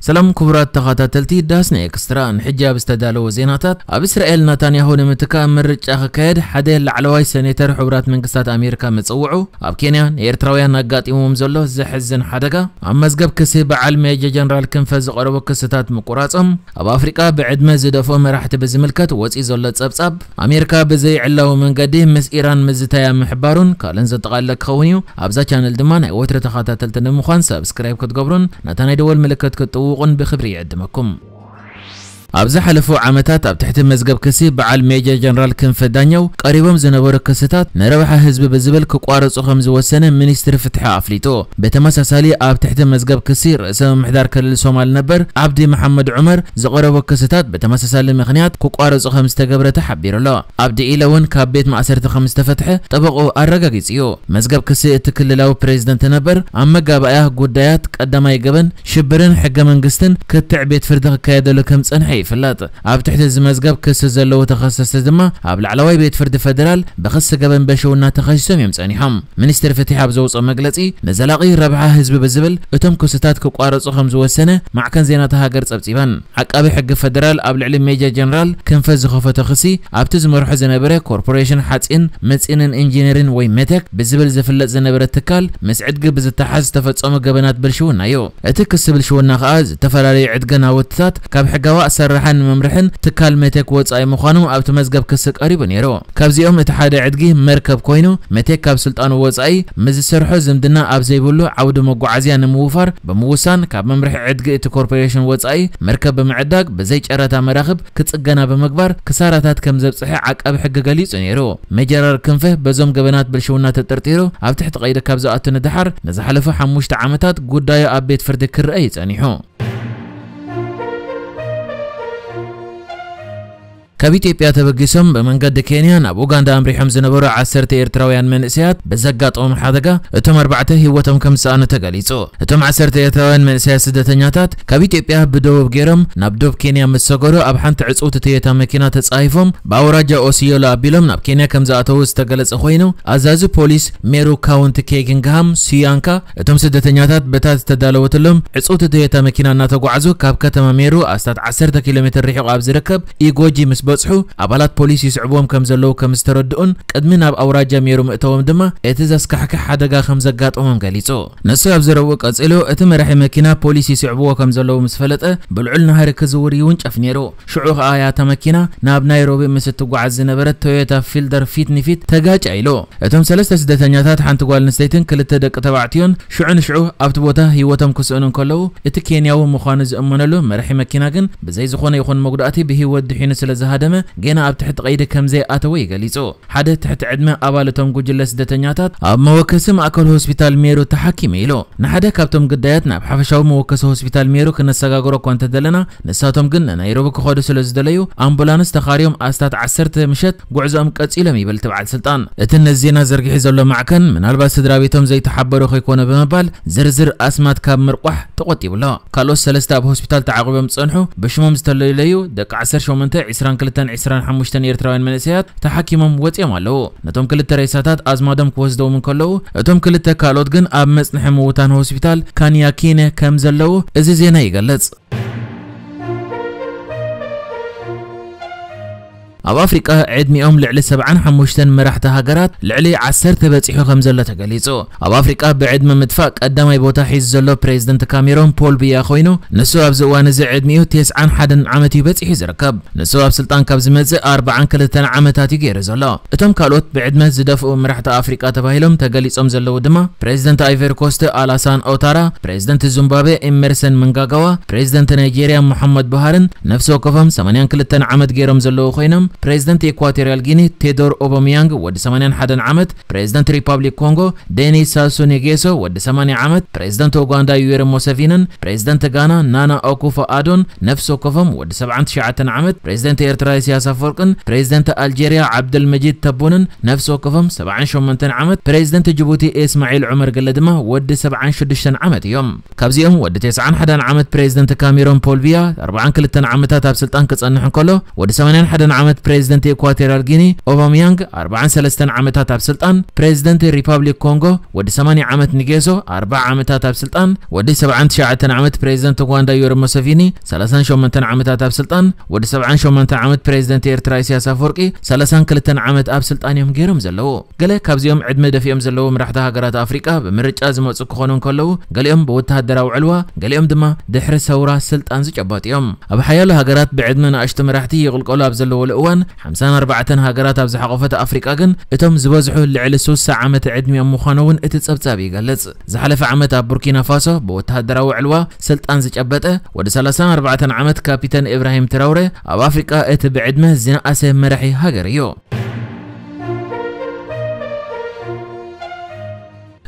ሰላም ክቡራት ተኸታተልቲ ዳስና ኤክስትራ፣ ንሕጂ ኣብ ዝተዳለወ ዜናታት፣ ኣብ እስራኤል ናታንያሁ ንምትካእ ምርጫ ክካየድ ሓደ ላዕለዋይ ሴኔተር ሕቡራት መንግስታት ኣሜሪካ ምጽውዑ፣ ኣብ ኬንያ ንኤርትራውያን ኣጋጢሞም ዘሎ ዘሕዝን ሓደጋ፣ ኣብ መዝገብ ክሲ በዓል ሜጀር ጀነራል ክንፈ ዝቐረቡ ክስታት ምቁራጾም፣ ኣብ ኣፍሪቃ ብዕድመ ዝደፍኡ መራሕቲ ብዝምልከት ወጺኡ ዘሎ ጸብጻብ፣ ኣሜሪካ ብዘይዕላዊ መንገዲ ምስ ኢራን ምዝታያ ምሕባሩን ካልእን ዘጠቓለለ ክኸውን እዩ። ኣብዛ ቻነል ድማ ናይ ወትሪ ተኸታተልቲ ንምዃን ሳብስክራይብ ክትገብሩን ነታ ናይ ደወል ምልክት ክትጥውቑን ብክብሪ ይዕድመኩም። ኣብ ዝሓለፉ ዓመታት ኣብ ትሕቲ መዝገብ ክሲ በዓል ሜጀር ጀነራል ክንፈ ዳኘው ቀሪቦም ዝነበሩ ክስታት ንረብሓ ህዝቢ ብዝብል ክቋረጹ ከም ዝወሰነ ሚኒስትሪ ፍትሒ ኣፍሊጡ። ብተመሳሳሊ ኣብ ትሕቲ መዝገብ ክሲ ርእሰ ምምሕዳር ክልል ሶማል ነበር ዓብዲ መሓመድ ዑመር ዝቐረቡ ክስታት ብተመሳሳሊ ምኽንያት ክቋረጹ ከም ዝተገብረ ተሓቢሩ ኣሎ። ዓብዲ ኢለ እውን ካብ ቤት ማእሰርቲ ከም ዝተፈትሐ ጠበቕኡ ኣረጋጊጹ እዩ። መዝገብ ክሲ እቲ ክልላዊ ፕሬዝደንት ነበር ኣብ መጋባእያ ጉዳያት ቀዳማይ ገበን ሽብርን ሕገ መንግስትን ክትዕ ቤት ፍርዲ ክካየደሉ ከም ጸንሐ ይፍለጥ። ኣብ ትሕቲ እዚ መዝገብ ክሲ ዘለዉ ተኸሰስቲ ድማ ኣብ ላዕለዋይ ቤት ፍርዲ ፌደራል ብክሲ ገበን በሽውና ተኸሲሶም እዮም ጸኒሖም። ሚኒስትሪ ፍትሒ ኣብ ዘውፅኦ መግለፂ፣ ንዘላቒ ረብሓ ህዝቢ ብዝብል እቶም ክስታት ክቋረፁ ከም ዝወሰነ ማዕከን ዜናታት ሃገር ጸብጺበን። ዓቃቢ ሕጊ ፌደራል ኣብ ልዕሊ ሜጀር ጀነራል ክንፈ ዝኸፈቶ ክሲ፣ ኣብቲ ዝመርሖ ዝነበረ ኮርፖሬሽን ሓፂን መፂንን ኢንጂነሪን ወይ ሜቴክ ብዝብል ዝፍለጥ ዝነበረ ትካል ምስ ዕድጊ ብዝተሓዝ ዝተፈጸሙ ገበናት ብልሽውና እዩ። እቲ ክሲ ብልሽውና ከኣ ዝተፈላለዩ ዕድጊ ናውትታት ካብ ሕጋዊ ኣሰራርሓን መምርሕን ትካል ሜቴክ ወጻኢ ምዃኑ ኣብቲ መዝገብ ክሲ ቀሪቡ ነይሩ። ካብዚኦም እቲ ሓደ ዕድጊ መርከብ ኮይኑ፣ ሜቴክ ካብ ስልጣኑ ወጻኢ ምስ ዝሰርሖ ዝምድና ኣብ ዘይብሉ ዓውዲ መጓዓዝያ ንምውፋር ብምውሳን፣ ካብ መምርሒ ዕድጊ እቲ ኮርፖሬሽን ወጻኢ መርከብ ብምዕዳግ ብዘይ ጨረታ መራኽብ ክጽገና ብምግባር ክሳራታት ከም ዘብጽሐ ዓቃቢ ሕጊ ገሊጹ ነይሩ። ሜጀር ክንፈ በዞም ገበናት ብልሽውና ተጠርጢሩ ኣብ ትሕቲ ቀይዲ ካብ ዝኣቱ ንደሓር ንዝሓለፉ ሓሙሽተ ዓመታት ጉዳዩ ኣብ ቤት ፍርዲ ክረአ እዩ ጸኒሑ። ካብ ኢትዮጵያ ተበጊሶም ብመንገዲ ኬንያ ናብ ኡጋንዳ ኣምሪሖም ዝነበሩ ዓሰርተ ኤርትራውያን መንእሰያት ብዘጋጠሞም ሓደጋ እቶም ኣርባዕተ ህይወቶም ከም ዝሰኣኑ ተገሊጹ። እቶም ዓሰርተ ኤርትራውያን መንእሰያት ስደተኛታት ካብ ኢትዮጵያ ብደቡብ ገይሮም ናብ ዶብ ኬንያ ምስ ሰገሩ ኣብ ሓንቲ ዕጽውቲ ቶዮታ መኪና ተጻሂፎም ብኣውራጃ ኦሲዮሎ ኣቢሎም ናብ ኬንያ ከም ዝኣተዉ ዝተገለጸ ኮይኑ፣ ኣዛዚ ፖሊስ ሜሩ ካውንቲ ኬኪንግሃም ሱያንካ እቶም ስደተኛታት በታ ዝተዳለወትሎም ዕጽውቲ ቶዮታ መኪና እናተጓዕዙ ካብ ከተማ ሜሩ ኣስታት ዓሰርተ ኪሎ ሜትር ርሒቑ ኣብ ዝርከብ ኢጎጂ ምስ በጽሑ፣ ኣባላት ፖሊስ ይስዕብዎም ከም ዘለዉ ከም ዝተረድኡን ቅድሚ ናብ ኣውራጃ ሜሩ ምእተዎም ድማ እቲ ዘስካሕክሕ ሓደጋ ከም ዘጋጠሞም ገሊጹ። ንሱ ኣብ ዘረብኡ ቀጺሉ፣ እቲ መራሒ መኪና ፖሊስ ይስዕብዎ ከም ዘለዉ ምስ ፈለጠ፣ ብልዑል ናህሪ ክዝውር ይውንጨፍ ነይሩ። ሽዑ ከኣ እያ እታ መኪና ናብ ናይሮቢ ምስ እትጓዓዝ ዝነበረት ቶዮታ ፊልደር ፊት ንፊት ተጋጭያ ኢሉ። እቶም ሰለስተ ስደተኛታት፣ ሓንቲ ጓል ኣንስተይትን ክልተ ደቂ ተባዕትዮን፣ ሽዑ ንሽዑ ኣብቲ ቦታ ህይወቶም ክስእኑ እንከለዉ፣ እቲ ኬንያዊ ምዃኑ ዝእመነሉ መራሒ መኪና ግን ብዘይ ዝኾነ ይኹን መጉዳእቲ ብህይወት ድሒኑ ስለ ዝሃደመ፣ ገና ኣብ ትሕቲ ቀይዲ ከም ዘይኣተወ እዩ ገሊጹ። ሓደ ትሕቲ ዕድመ ኣባል እቶም ጉጅለ ስደተኛታት ኣብ መወከሲ ማእከል ሆስፒታል ሜሩ ተሓኪመ ኢሉ። ንሓደ ካብቶም ግዳያት ናብ ሓፈሻዊ መወከሲ ሆስፒታል ሜሩ ክነሰጋግሮ እኳ እንተደለና፣ ንሳቶም ግን ንናይሮቢ ክኸዱ ስለ ዝደለዩ፣ ኣምቡላንስ ተኻርዮም ኣስታት ዓሰርተ ምሸት ጉዕዞኦም ቀጺሎም ይብል እቲ በዓል ስልጣን። እቲ ነዚ ዜና ዘርጊሑ ዘሎ ማዕከን፣ ምናልባት ስድራ ቤቶም ዘይተሓበሩ ከይኮነ ብምባል፣ ዝርዝር ኣስማት ካብ ምርቋሕ ተቖጢቡ ኣሎ። ካልኦት ሰለስተ ኣብ ሆስፒታል ተዓቑቦም ዝጸንሑ፣ ብሽሞም ዝተለለዩ ደቂ ዓሰርተ ሸሞንተ፣ ዕስራን ክልተን፣ ዕስራን ሓሙሽተን ኤርትራውያን መንእሰያት ተሓኪሞም ወጺኦም ኣለዉ። ነቶም ክልተ ሬሳታት ኣዝማዶም ክወስደዎም እንከለዉ፣ እቶም ክልተ ካልኦት ግን ኣብ መጽንሒ ምውታን ሆስፒታል ካንያኪነ ከም ዘለዉ እዚ ዜና ይገልጽ። ኣብ ኣፍሪቃ ዕድሚኦም ልዕሊ ሰብዓን ሓሙሽተን መራሕቲ ሃገራት ልዕሊ ዓሰርተ በጺሑ ከም ዘሎ ተገሊጹ። ኣብ ኣፍሪቃ ብዕድመ ምጥፋእ ቀዳማይ ቦታ ሒዙ ዘሎ ፕሬዝደንት ካሜሮን ፖል ቢያ ኮይኑ፣ ንሱ ኣብዚ እዋን እዚ ዕድሚኡ ተስዓን ሓደን ዓመት እዩ በጺሑ ዝርከብ። ንሱ ኣብ ስልጣን ካብ ዝመጽእ ኣርባዓን ክልተን ዓመታት እዩ ገይሩ ዘሎ። እቶም ካልኦት ብዕድመ ዝደፍኡ መራሕቲ ኣፍሪቃ ተባሂሎም ተገሊጾም ዘለዉ ድማ፣ ፕሬዝደንት ኣይቨሪ ኮስት ኣላሳን ኦታራ፣ ፕሬዝደንት ዚምባብዌ ኤመርሰን ምንጋጋዋ፣ ፕሬዝደንት ናይጄርያ መሓመድ ቡሃርን ነፍሲ ወከፎም ሰማንያን ክልተን ዓመት ገይሮም ዘለዉ ኮይኖም፣ ፕሬዝደንት ኢኳቶሪያል ጊኒ ቴዶር ኦቦሚያንግ ወዲ ሰማንያን ሓደን ዓመት፣ ፕሬዝደንት ሪፓብሊክ ኮንጎ ዴኒስ ሳሱ ኔጌሶ ወዲ ሰማንያ ዓመት፣ ፕሬዝደንት ኡጋንዳ ዩዌሪ ሙሰቪንን ፕሬዝደንት ጋና ናና ኦኩፎ ኣዶን ነፍሲ ወከፎም ወዲ ሰብዓን ትሽዓተን ዓመት፣ ፕሬዝደንት ኤርትራ ኢሳያስ ኣፈወርቅን ፕሬዝደንት ኣልጄርያ ዓብደልመጂድ ተቡንን ነፍሲ ወከፎም ሰብዓን ሸሞንተን ዓመት፣ ፕሬዝደንት ጅቡቲ ኢስማዒል ዑመር ገለ ድማ ወዲ ሰብዓን ሽዱሽተን ዓመት እዮም። ካብዚኦም ወዲ ተስዓን ሓደን ዓመት ፕሬዝደንት ካሜሮን ፖል ቢያ ኣርባዓን ክልተን ዓመታት ኣብ ስልጣን ክጸንሕ እንከሎ፣ ወዲ ሰማንያን ሓደን ዓመት ፕሬዚደንት ኢኳቶሪያል ጊኒ ኦባምያንግ ኣርባዓን ሰለስተን ዓመታት ኣብ ስልጣን፣ ፕሬዚደንት ሪፓብሊክ ኮንጎ ወዲ ሰማንያ ዓመት ንጌሶ ኣርብዓ ዓመታት ኣብ ስልጣን፣ ወዲ ሰብዓን ትሽዓተን ዓመት ፕሬዚደንት ኡጋንዳ ዮወሪ ሙሰቪኒ ሰላሳን ሸሞንተን ዓመታት ኣብ ስልጣን፣ ወዲ ሰብዓን ሸሞንተን ዓመት ፕሬዚደንት ኤርትራ ኢሳያስ ኣፈወርቂ ሰላሳን ክልተን ዓመት ኣብ ስልጣን እዮም ገይሮም ዘለዉ። ገለ ካብዚኦም ዕድመ ደፊኦም ዘለዉ መራሕቲ ሃገራት ኣፍሪቃ ብምርጫ ዝመጹ ክኾኑ እንከለዉ፣ ገሊኦም ብወተሃደራዊ ዕልዋ፣ ገሊኦም ድማ ድሕሪ ሰውራ ስልጣን ዝጨበጡ እዮም። ኣብ ሓያሎ ሃገራት ብዕድመ ንኣሽቱ መራሕቲ ይቕልቀሉ ኣብ ዘለወሉ እዋን፣ ሓምሳን ኣርባዕተን ሃገራት ኣብ ዝሓቖፈት ኣፍሪቃ ግን እቶም ዝበዝሑ ልዕሊ ስሳ ዓመት ዕድሚኦም ምዃኑ እውን እቲ ጸብጻብ ይገልጽ። ዝሓለፈ ዓመት ኣብ ቡርኪና ፋሶ ብወተሃደራዊ ዕልዋ ስልጣን ዝጨበጠ ወዲ ሰላሳን ኣርባዕተን ዓመት ካፒተን ኢብራሂም ትራውረ ኣብ ኣፍሪቃ እቲ ብዕድመ ዝነኣሰ መራሒ ሃገር እዩ።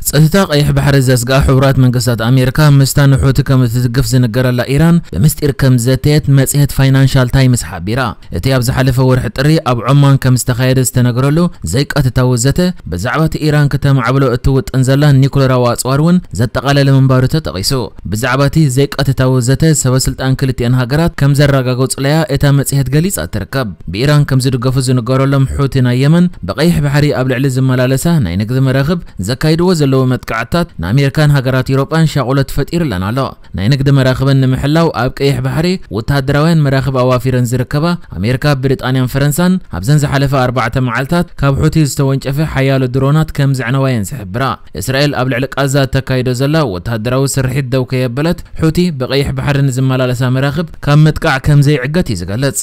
ጸጥታ ቀይሕ ባሕሪ ዘስግኣ ሕቡራት መንግስታት ኣሜሪካ ምስታ ንሑቲ ከም እትድግፍ ዝንገረላ ኢራን ብምስጢር ከም ዘተየት መጽሔት ፋይናንሻል ታይምስ ሓቢራ። እቲ ኣብ ዝሓለፈ ወርሒ ጥሪ ኣብ ዖማን ከም ዝተኻየደ ዝተነገረሉ ዘይቀጥታዊ ዘተ፣ ብዛዕባ እቲ ኢራን ክተማዕብሎ እትውጥን ዘላ ኒኩለራዊ ኣጽዋር እውን ዘጠቓለለ ምንባሩ ተጠቒሱ። ብዛዕባ እቲ ዘይቀጥታዊ ዘተ፣ ሰበ ስልጣን ክልቲአን ሃገራት ከም ዘረጋገጹለያ እታ መጽሔት ገሊጻ ትርከብ። ብኢራን ከም ዝድገፉ ዝንገረሎም ሑቲ ናይ የመን፣ ብቐይሕ ባሕሪ ኣብ ልዕሊ ዝመላለሳ ናይ ንግዲ መራኽብ ዘካይድዎ ዘለዉ መጥቃዕትታት ንኣሜሪካን ሃገራት ኤውሮጳን ሻቑሎት ፈጢሩለን ኣሎ። ናይ ንግዲ መራኽበን ንምሕላው ኣብ ቀይሕ ባሕሪ ወተሃደራውያን መራኽብ ኣዋፊረን ዝርከባ ኣሜሪካ፣ ብሪጣንያን ፈረንሳን፣ ኣብዘን ዝሓለፈ ኣርባዕተ መዓልታት ካብ ሑቲ ዝተወንጨፈ ሓያሎ ድሮናት ከም ዘዕነዋየን ዝሕብራ። እስራኤል ኣብ ልዕሊ ቃዛ እተካይዶ ዘላ ወተሃደራዊ ስርሒት ደው ከየበለት፣ ሑቲ ብቐይሕ ባሕሪ ንዝመላለሳ መራኽብ ካብ ምጥቃዕ ከም ዘይዕገት እዩ ዝገልጽ።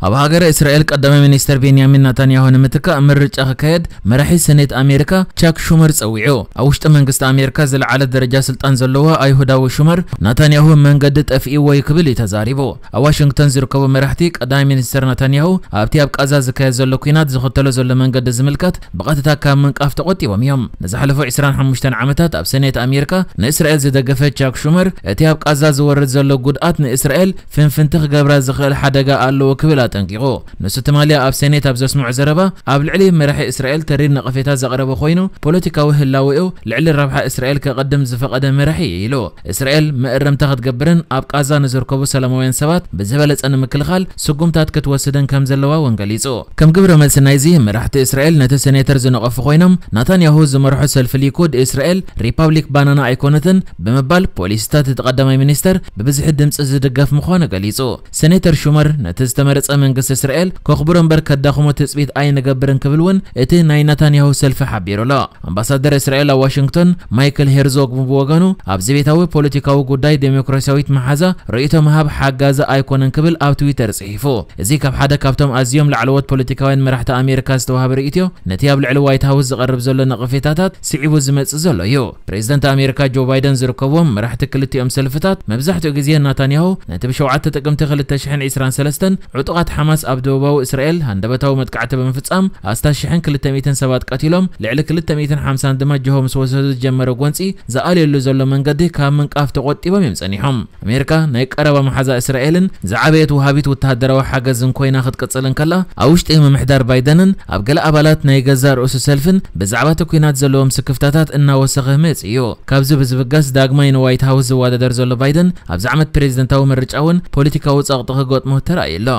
ኣብ ሃገረ እስራኤል ቀዳማይ ሚኒስተር ቤንያሚን ናታንያሁ ንምትካእ ምርጫ ክካየድ መራሒ ሰኔት ኣሜሪካ ቻክ ሹመር ጸዊዑ። ኣብ ውሽጢ መንግስቲ ኣሜሪካ ዝለዓለ ደረጃ ስልጣን ዘለዎ ኣይሁዳዊ ሹመር፣ ናታንያሁ መንገዲ ጠፊእዎ እዩ ክብል እዩ ተዛሪቡ። ኣብ ዋሽንግተን ዝርከቡ መራሕቲ፣ ቀዳማይ ሚኒስተር ናታንያሁ ኣብቲ ኣብ ቃዛ ዝካየድ ዘሎ ኲናት ዝኽተሎ ዘሎ መንገዲ ዝምልከት ብቐጥታ ካብ ምንቃፍ ተቖጢቦም እዮም። ንዝሓለፉ ዕስራን ሓሙሽተን ዓመታት ኣብ ሰኔት ኣሜሪካ ንእስራኤል ዝደገፈ ቻክ ሹመር፣ እቲ ኣብ ቃዛ ዝወርድ ዘሎ ጉድኣት ንእስራኤል ፍንፍንቲ ክገብራ ዝኽእል ሓደጋ ኣለዎ ክብል ኣጠንቂቑ። ንሱ ትማሊ ኣብ ሰኔት ኣብ ዘስምዖ ዘረባ፣ ኣብ ልዕሊ መራሒ እስራኤል ተሪር ነቐፌታ ዘቕረበ ኮይኑ፣ ፖለቲካዊ ህላዌኡ ልዕሊ ረብሓ እስራኤል ከቐድም ዝፈቐደ መራሒ እዩ ኢሉ። እስራኤል መእረምታ ክትገብርን ኣብ ቃዛ ንዝርከቡ ሰላማውያን ሰባት ብዝበለጸ ንምክልኻል ስጉምታት ክትወስድን ከም ዘለዋ እውን ገሊጹ። ከም ግብረ መልሲ ናይዚ፣ መራሕቲ እስራኤል ነቲ ሴኔተር ዝነቐፉ ኮይኖም፣ ናታንያሁ ዝመርሖ ሰልፊ ሊኩድ እስራኤል ሪፓብሊክ ባናና ኣይኮነትን ብምባል፣ ፖሊሲታት እቲ ቀዳማይ ሚኒስተር ብብዝሒ ድምጺ ዝድገፍ ምዃኑ ገሊጹ። ሴኔተር ሹመር ነቲ ዝተመረጸ መንግስቲ እስራኤል ከኽብሮ እምበር ከዳኽሞ ትጽቢት ኣይንገብርን ክብል እውን እቲ ናይ ናታንያሁ ሰልፊ ሓቢሩ ኣሎ። ኣምባሳደር እስራኤል ኣብ ዋሽንግቶን ማይክል ሄርዞግ ብወገኑ፣ ኣብዚ ቤታዊ ፖለቲካዊ ጉዳይ ዴሞክራሲያዊት መሓዛ ርእይቶ ምሃብ ሓጋዚ ኣይኮነን ክብል ኣብ ትዊተር ጽሒፉ። እዚ ካብ ሓደ ካብቶም ኣዝዮም ላዕለዎት ፖለቲካውያን መራሕቲ ኣሜሪካ ዝተዋህበ ርእይቶ፣ ነቲ ኣብ ልዕሊ ዋይት ሃውስ ዝቐርብ ዘሎ ነቐፌታታት ስዒቡ ዝመጽእ ዘሎ እዩ። ፕሬዚደንት ኣሜሪካ ጆ ባይደን ዝርከብዎም መራሕቲ ክልቲኦም ሰልፍታት፣ መብዛሕትኡ ግዜ ናታንያሁ ነቲ ብሸውዓተ ጥቅምቲ ክልተ ሽሕን ዕስራን ሰለስተን ዕጡቓት ሓማስ ኣብ ደቡባዊ እስራኤል ሃንደበታዊ መጥቃዕቲ ብምፍጻም ኣስታት ሽሕን ክልተ ሚእትን ሰባት ቀቲሎም፣ ልዕሊ ክልተ ሚእትን ሓምሳን ድማ ጅሆ ምስ ወሰዱ ዝጀመረ ጎንጺ ዝኣልየሉ ዘሎ መንገዲ ካብ ምንቃፍ ተቖጢቦም እዮም ጸኒሖም። ኣሜሪካ ናይ ቀረባ መሓዛ እስራኤልን ዝዓበየት ወሃቢት ወተሃደራዊ ሓገዝን ኮይና ክትቅጽል እንከላ፣ ኣብ ውሽጢ ምምሕዳር ባይደንን ኣብ ገለ ኣባላት ናይ ገዛእ ርእሱ ሰልፍን ብዛዕባ እቲ ኲናት ዘለዎም ስክፍታታት እናወሰኸ መጺኡ እዩ። ካብዚ ብዝብገስ፣ ዳግማይ ንዋይት ሃውስ ዝወዳደር ዘሎ ባይደን፣ ኣብዚ ዓመት ፕሬዚደንታዊ ምርጫ እውን ፖለቲካዊ ጸቕጢ ክገጥሞ ተራእዩ ኣሎ።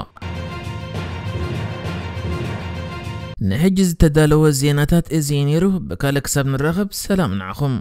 ንሕጂ ዝተዳለወ ዜናታት እዚ እዩ ነይሩ። ብካልእ ክሳብ ንራኸብ፣ ሰላም ንዓኹም።